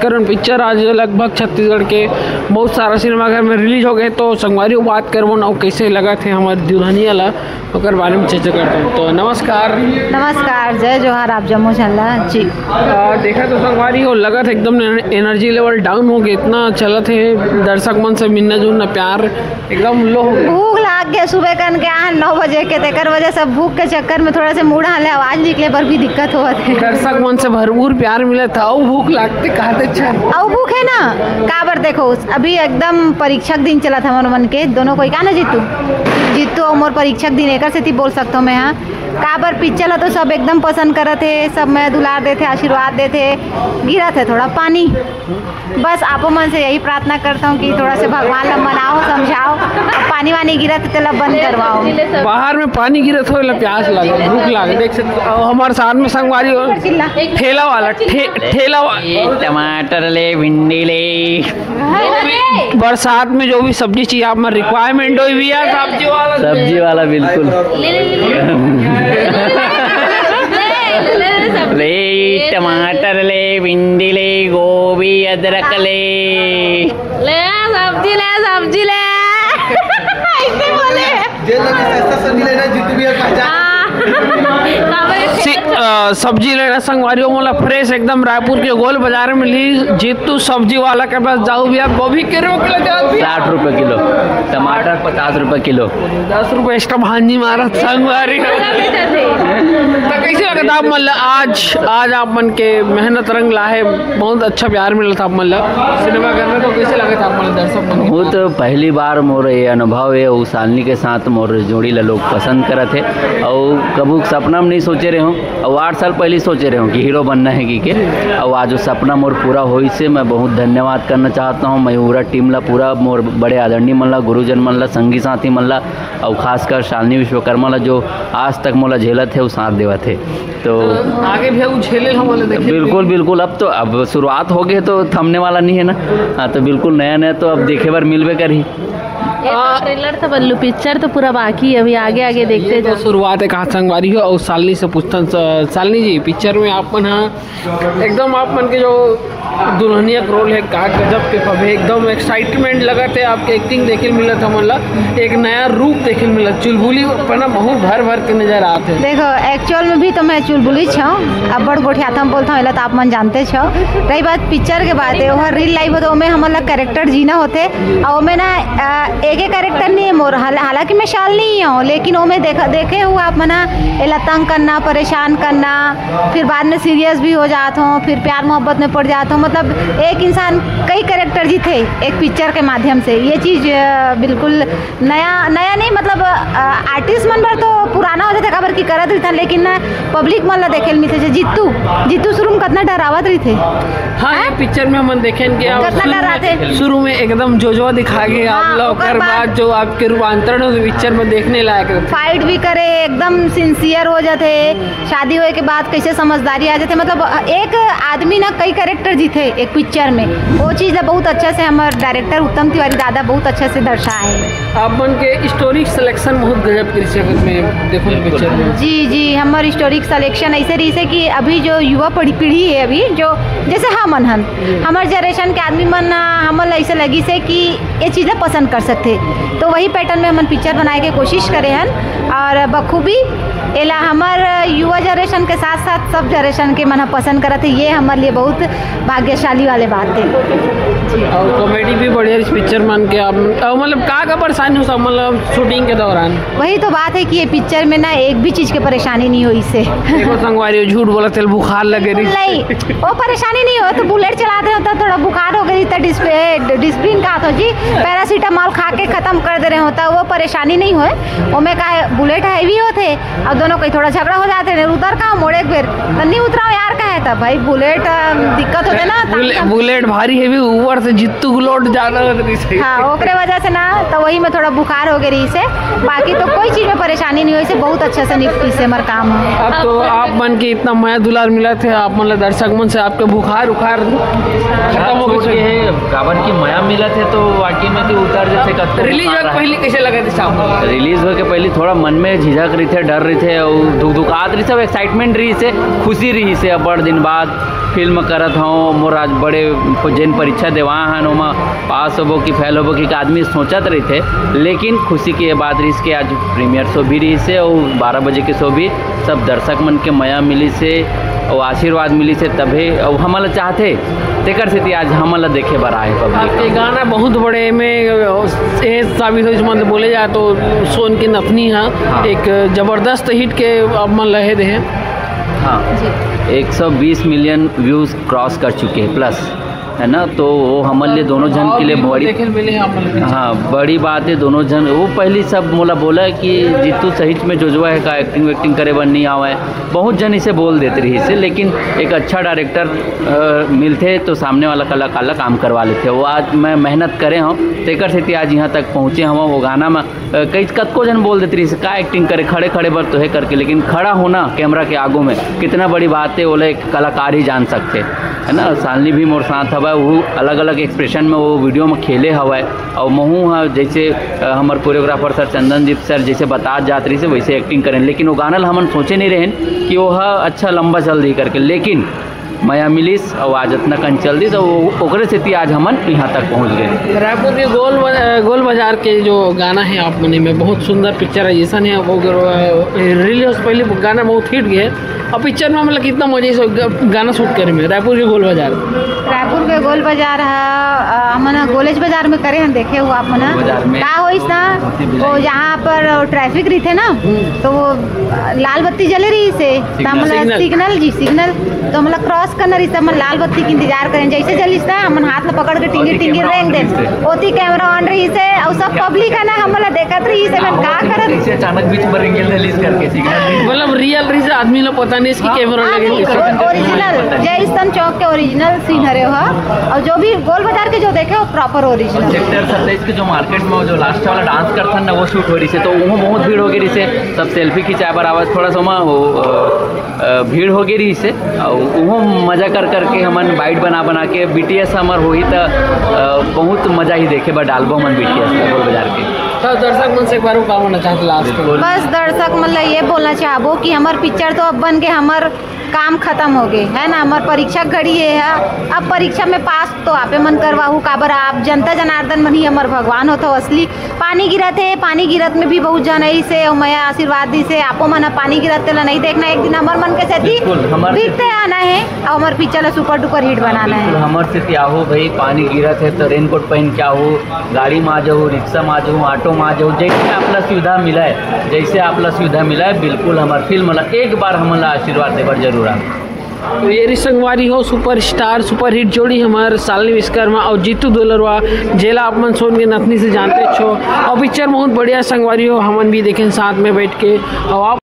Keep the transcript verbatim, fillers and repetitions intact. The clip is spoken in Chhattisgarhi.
करण पिक्चर आज लगभग छत्तीसगढ़ के बहुत सारा सिनेमाघर में रिलीज हो गए, तो संगवारी वो बात करबो ना, कैसे लगत हे हमर दुल्हनिया ला, ओकर बारे में चर्चा करते हैं। तो नमस्कार। नमस्कार, जय जोहार आप जम्मो झन ला जी। आ, देखा तो संगवारी हो लगत हे एकदम एनर्जी लेवल डाउन हो गए, इतना चलत हे दर्शक मन से मिलना जुलना प्यार एकदम लो हो गए। भूख लाग गए सुबह कन के आहन नौ बजे के, तेकर वजह से भूख के चक्कर में थोड़ा से मुंह डाले आवाज निकले पर भी दिक्कत होवत हे। दर्शक मन से भरपूर प्यार मिले था, अउ भूख लागते कहते अच्छा। अउ भूख है ना, काबर देखो अभी एकदम परीक्षा के दिन चलत हे हमर मन के दोनों कोई का ना जीतू, जीतू अउ मोर परीक्षा के दिन एकर सेती बोल सकथो मैं। हाँ, काबर पिक्चर ला तो सब एकदम पसंद करत हे, सब मैं दुलार देथे, आशीर्वाद देथे, गिरत हे थोड़ा पानी। बस आपो मन से यही प्रार्थना करता हूँ कि थोड़ा से भगवान ला मनाओ, समझाओ, अब पानी वानी गिरत हे तेला बंद करवाओ। बाहर में पानी गिरत हो, एला प्यास लागे, भूख लागे। देख सकते हो, हमारे साथ में संगवारी हो, ठेला वाला, ठे, ठेला वाला। ये टमाटर ले, भिंडी ले। बरसात में जो भी सब्जी चाहिए आप में रिक्वायरमेंट हो भी है सब्जी वाला। सब्जी वाला बिल्कुल। ले टमाटर ले, भिंडी ले, गोभी, अदरक ले। ले सब्जी ले, सब्जी ले। ऐसे बोले। जे लगे सस्ता सब्जी लेना, जितनी भी है पहचान। हाँ। काबर सी- अ, सब्जी लेना संगवारी हो, मोला फ्रेश एकदम रायपुर के गोल बाजार में ली। जीतू सब्जी वाला के पास जाओ भैया, गोभी के रुपये लगा दिया। साठ रुपये किलो, टमाटर पचास रुपये किलो। दस रुपये एक्स्ट्रा भांजी मारा संगवारी हो। तो कैसे लगता आप मन ला आज, आज आप मन के मेहनत रंग ला हे, बहुत अच्छा प्यार मिला था आप मन ला सिनेमा घर में, तो कैसे लगा था आप मन ला दर्शक मन? वो तो पहली बार मोर ये अनुभव है, वो शालिनी के साथ मोर जोड़ी ला लोग पसंद करत हे। और कभू सपना में नहीं सोचे रहे हूँ, और आठ साल पहले सोचे रहे हूँ कि हीरो बनना है कि के। और आज वो सपना मोर पूरा होई से मैं बहुत धन्यवाद करना चाहता हूँ। मैं पूरा टीम ला, पूरा मोर बड़े आदरणीय मन ला, गुरुजन मन ला, संगी साथी मन ला, और खासकर शालिनी विश्वकर्मा ला जो आज तक मोला झेलत है, वो साथ देवत है। तो आगे भी वो झेले हम वाले देखे। बिल्कुल बिल्कुल, अब तो अब शुरुआत हो गई तो थमने वाला नहीं है ना। हाँ, तो बिल्कुल नया नया तो अब देखे बर मिलबे करही। ये तो ट्रेलर था बल्लू, पिक्चर तो पूरा बाकी है, अभी आगे आगे देखते ये तो जाओ। शुरुआत है कहा संगवारी हो। और शालिनी से पूछता हूँ, स- शालिनी जी, पिक्चर में आप मन हाँ एकदम आप मन के जो दुल्हनिया के रोल है का गजब के पबे, एकदम एक्साइटमेंट लगत है आपके एक्टिंग देखे मिलत हमन ला, एक नया रूप देखे मिलत, चुलबुली पना बहुत भर भर के नजर आते हैं। देखो, एक्चुअल में भी तो मैं चुलबुली छो, अब्बड़ गोठियाथम बोलता हूँ, एला तो आप मन जानते छो। रही बात पिक्चर के बात है, वह रियल लाइफ होते, ओमे हमन ला कैरेक्टर जीना होते, और ओमे ना अ, एक एक कैरेक्टर नहीं है मोर, हाल- हालांकि मैं शालिनी ही हूँ, लेकिन ओमे देख देखे हुआ आप मना एला तंग करना, परेशान करना, फिर बाद में सीरियस भी हो जात हो, फिर प्यार मोहब्बत में पड़ जात हो। मतलब एक इंसान कई कैरेक्टर जीते एक पिक्चर के माध्यम से, ये चीज़ अ, बिल्कुल नया नया नहीं, मतलब आर्टिस्ट मन बर तो पुराना हो जाते, काबर की करत रहिथन, लेकिन ना पब्लिक मन ला देखे ल मिलथे। जीतू जीतू शुरू में कितना डरावत रहिथे। हाँ, ये पिक्चर में हमन देखें कि आप कितना शुरू डराते? में, शुरू में एकदम जोजवा दिखा के आप हाँ, लोग, ओकर ओकर बाद बाद जो आपके रूपांतरण हो पिक्चर में देखने लायक रहता। फाइट भी करे, एकदम सिंसियर हो जाते, शादी होए के बाद कैसे समझदारी आ जाते। मतलब एक आदमी ना कई कैरेक्टर जीते एक पिक्चर में, वो चीज़ ला बहुत अच्छा से हमारे डायरेक्टर उत्तम तिवारी दादा बहुत अच्छा से दर्शाए है। आप मन के स्टोरी सिलेक्शन बहुत गजब के जगत में देखो पिक्चर में। जी जी, हमार हिस्टोरिक सिलेक्शन ऐसे रही से कि अभी जो युवा पीढ़ी पीढ़ी है, अभी जो जैसे हमन हन, हमार जनरेशन के आदमी मन, आ, हमन ला ऐसे लगी से कि ये चीज़ें पसंद कर सकते, तो वही पैटर्न में हमन पिक्चर बनाए के कोशिश करे हन। और बखूबी एला हमार युवा जनरेशन के साथ साथ सब जनरेशन के मन ह पसंद करत है, ये हमारे लिए बहुत भाग्यशाली वाले बात है। और कॉमेडी भी बढ़िया इस पिक्चर मन के आप, और मतलब का का परेशानी हो सब मतलब शूटिंग के दौरान? वही तो बात है कि ये पिक्चर में ना एक भी चीज़ के परेशानी नहीं हो इससे। देखो संगवारी हो, झूठ बोला तेल बुखार लगे रही। नहीं, वो परेशानी नहीं हो तो बुलेट चलाते हो तो थोड़ा बुखार हो गई तो डिस्प्ले डिस्प्लिन का तो जी पैरासीटामोल खा के खत्म कर दे रहे हो तो वो परेशानी नहीं हो। वो में का बुलेट हैवी होते और दोनों कोई थोड़ा झगड़ा हो जाते हैं, उतर का मोड़े एक बेर तो नहीं उतराओ यार, कहे था भाई बुलेट अम, दिक्कत होते ना। बुले, बुलेट भारी है भी ऊपर से जीतू गुलोट ज्यादा लग रही से। हाँ, ओकरे वजह से ना, तो वही में थोड़ा बुखार हो गई रही से। बाकी तो कोई चीज में परेशानी नहीं हुई से, बहुत अच्छा से निपटी से हमार काम। अब तो आप मन के इतना मया दुलार मिला थे, आप मन ला दर्शक मन से आपके बुखार उखार खत्म हो गए। काबर की मया मिला थे तो वाकई में कि उतर जाते कतको रिलीज होके पहले कैसे लगा थे साहब? रिलीज होके पहले थोड़ा मन में झिझक रही थे, डर रही थे, और दुख दुखात रही थे, एक्साइटमेंट रही से, खुशी रही से, बड़ दिन बाद फिल्म करत हूँ, मोर आज बड़े जेन परीक्षा देवा हन, ओमा पास होबो कि फेल होबो कि एक आदमी सोचत रहिथे। लेकिन खुशी के ये बात रहिस कि आज प्रीमियर शो भी रहिस हे और बारह बजे के शो भी, सब दर्शक मन के मया मिलिस हे और आशीर्वाद मिलिस हे, तभे और हमन ला चाहथे, तेकर सेती आज हमन ला देखे बर आए पब्लिक। आपके गाना बहुत बड़े में ए साबित होइस, मतलब बोले जाए तो सोन के नथनी हा हाँ। एक जबरदस्त हिट के आप मन लहे दे। हाँ, एक सौ बीस मिलियन व्यूज क्रॉस कर चुके हैं प्लस, है ना? तो वो हमन ले दोनों झन के लिए बड़ी, हाँ, बड़ी बात है। दोनों झन, वो पहली सब मोला बोला कि जीतू सही में जोजवा है का, एक्टिंग वेक्टिंग करे बर नहीं आवा है। बहुत झन इसे बोल देते रही से, लेकिन एक अच्छा डायरेक्टर मिलते तो सामने वाला कलाकार ला काम करवा लेते। वो आज मैं मेहनत करे हूँ, तेकर सेती आज यहाँ तक पहुँचे हूँ। वो गाना में अ, कई कतको झन बोल देते रहिस, "का एक्टिंग करे, खड़े खड़े बर तो है," करके, लेकिन खड़ा होना कैमरा के आगू में कितना बड़ी बात है, ओला एक कलाकार ही जान सकते, है ना? शालिनी भी मोर साथ हवा, वो अलग अलग एक्सप्रेशन में वो वीडियो में खेले हवा है। और महू हा जैसे अ, हमर कोरियोग्राफर सर चंदन दीप सर जैसे बता जात रहिस वैसे एक्टिंग करें, लेकिन वो गाना ला हमन सोचे नहीं रहें कि वो हा अच्छा लंबा चल दी करके, लेकिन मया मिलिस और आज इतना कन चल दी, तो वो, ओकरे सेती आज हमन यहाँ तक पहुँच गए। रायपुर के गोल बा-, गोल बाजार के जो गाना है आप मने में बहुत सुंदर पिक्चर है, जैसा नहीं वो रिलीज पहले गाना बहुत हिट गए और पिक्चर में मतलब कितना मजे से ग-, गाना शूट करे में रायपुर के गोल बाजार। रायपुर के गोल बाजार है, अ, हमन गोलेज बाजार में करे हैं, देखे हो आप मन। का होइस ना, वो जहाँ पर ट्रैफिक रही थे ना, तो वो लाल बत्ती जले रही से, त हमला सिग्नल। सिग्नल जी, सिग्नल, तो हमला क्रॉस करना रही से, हमन लाल बत्ती के इंतजार करें। जैसे जलिस ना, हमन हाथ में पकड़ के टिंगी टिंगी रेंग दे। ओती कैमरा ऑन रही से, और सब पब्लिक है ना, हमला देखत रही से, मैं का करत। अचानक बीच में रिंगल रिलीज करके सिग्नल। मतलब रियल रही से, आदमी लोग पता नहीं इसकी कैमरा लगे। ओरिजिनल जय स्तंभ चौक के ओरिजिनल सीन हरे हो। और जो भी गोल बाजार के जो देखे हो, प्रॉपर ओरिजिनल। सेक्टर सत्ताईस के जो मार्केट में जो लास्ट वाला डांस करता ना, वो शूट हो रही से, तो वहाँ बहुत भीड़ हो गई रही से, सब सेल्फी खिंचाए बर आवत, थोड़ा सा वहाँ वो, अ, अ, भीड़ हो गई रही से। और वो मजा कर करके हमन बाइट बना बना के बीटीएस हमर होही त, अ, बहुत मजा ही देखे बर डालबो हमन बीटीएस के गोल बाजार के। तो दर्शक मन से एक बार वो का बोलना चाहते लास्ट में? बस दर्शक मन ला ये बोलना चाहबो कि हमर पिक्चर तो अब बन के हमर काम खत्म हो गए है ना, हमर परीक्षा घड़ी है, है। अब परीक्षा में पास तो आपे मन करवाहू, काबर आप जनता जनार्दन मन ही हमर भगवान होथो असली। पानी गिरत है, पानी गिरत में भी बहुत जन आई से और मैं आशीर्वाद दी से, आपो मन पानी गिरत तेला नहीं देखना, एक दिन हमर मन के सेती बिल्कुल, हमर दिखते आना है और हमर पिक्चर ला सुपर डुपर हिट बनाना है। बिल्कुल, हमर सेती आहू भाई, पानी गिरत है तो रेनकोट पहन के आहू, गाड़ी में आ जाओ, रिक्शा में आ जाओ, ऑटो में आ जाओ, जैसे आपला सुविधा मिला है, जैसे आपला सुविधा मिला है, बिल्कुल हमर फिल्म ला एक बार हमन ला आशीर्वाद देबर जरूर आ। तो ये रही संगवारी हो सुपरस्टार सुपरहिट जोड़ी हमार शालिनी विश्वकर्मा और जीतू दुलरवा, जेला आप मन सोन के नथनी से जानते छो। और पिक्चर बहुत बढ़िया संगवारी हो, हमन भी देखें साथ में बैठ के। और आप